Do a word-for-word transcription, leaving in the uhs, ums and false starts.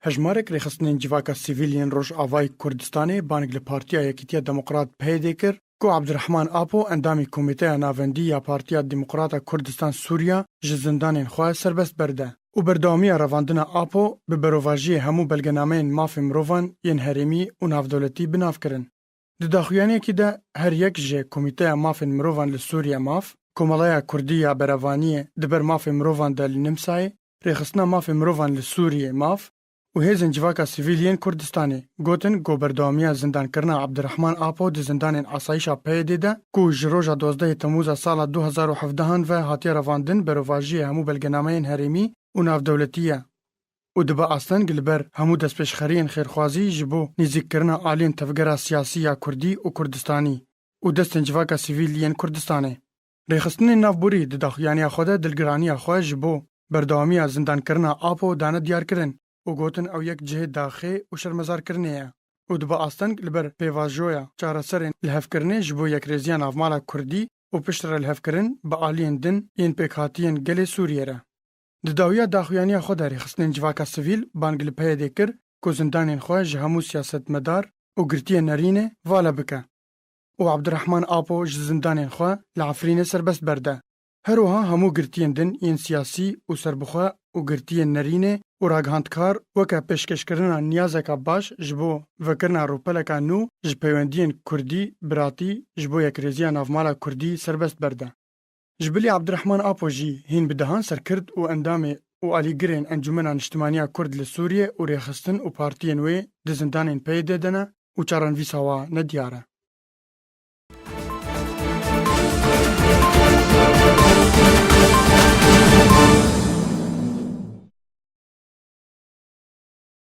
Hejmarek rêxistinên civaka sivîl yên Rojavayê Kurdistanê bang li Partiya Yekîtiya Demokrat P Y D kir ku Abdurrahman Apo, endamê Komîteya Navendî ya Partiya Demokrata Kurdistan Sûriya, ji zindanên xwe serbest berde û berdewamiya revandina Apo bi berovajiyê hemû belgenameyên mafê mirovan yên herêmî û navdewletî bi nav kirin. Di daxuyaniyekî de her yek ji Komîteya Mafên Mirovan li Sûriye, maf, Komeleya Kurdî ya Berevaniyê di ber mafê mirovan de li Nimsayê, Rêxistina Mafê Mirovan li Sûriyê, maf, û hêzên civaka sivîl yên Kurdistanê gotin ku berdewamiya zindankirina Abdurrahman Apo di zindanên asayîşa P Y D'ê de, ku ji roja duwazdehê Temûza sala du hezar û hevdehan ve hatiye revandin, berovajiyê hemû belgenameyên herêmî û navdewletî ye û dibe asteng li ber hemû destpêşxeriyên xêrxwazî ji bo nêzîkkirina aliyên tevgera siyasî ya Kurdî û Kurdistanî û destên civaka sivîl yên Kurdistanê. Rêxistinên navborî di daxuyaniya xwe de dilgiraniya xwe ji bo berdewamiya zindankirina Apo dane diyarkirin û gotin ew yek cihê daxê û şermezarkirinê ye û dibe asteng li ber pêvajoya çareserên lihevkirinê ji bo yekrêziya navmala Kurdî û piştre lihevkirin bi aliyên din yên pêkhatiyên gelê Sûriyê re. Di dawiya daxuyaniya xwe de rêxistinên civaka sivîl bang li P Y D'ê kir ku zindanên xwe ji hemû siyasetmedar û girtiyên nerînê vala bike û Abdurrahman Apo ji zindanên xwe li Efrînê serbest berde. Her wiha hemû girtiyên din yên siyasî û serbixwe û girtiyên nerînê û ragihandkar weke pêşkêşkirina niyazeka baş ji bo vekirina rûpeleka nû ji peywendiyên Kurdî, biratî, ji bo yekrêziya navmala Kurdî serbest berde. Ji bilî Abdurrahman Apo jî hîn bi dehan serkirt û endamê û alîgirên Encûmena Niştimanî ya Kurd li Sûriyê û rêxistin û partiyên wê di zindanên P Y D'ê de ne û çarenivîsa wa nediyar e.